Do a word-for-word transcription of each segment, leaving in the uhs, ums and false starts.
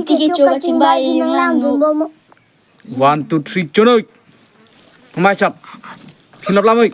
Tiki choka chingbai nang lang dun bom. One, two, three, chonoi. Mai chap. Phinap lamoi.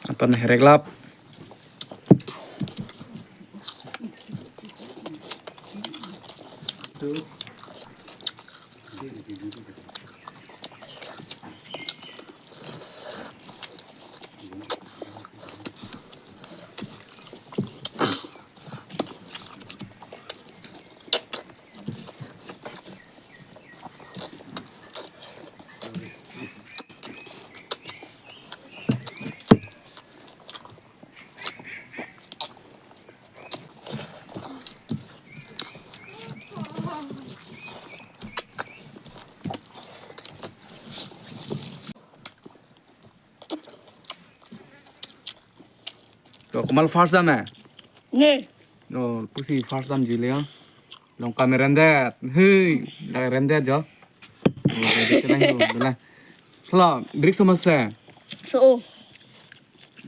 Anton hereklap. To komat first dam na? Ne. Oh, pusi first damji le ya. Longkam rendet. Hei, dak rendet jo. Oh, rendet chenang jo, dula. Halo, break so ma se? So.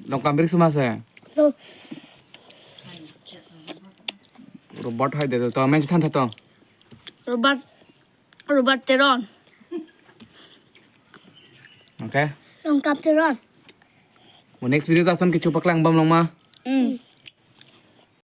Longkam break so ma se? So. Robert hai de to, men than tha to. Robert, Robert Teron. Okay. Longkam Teron. Mo next video ta ason kecho paklang bom long ma. Hmm.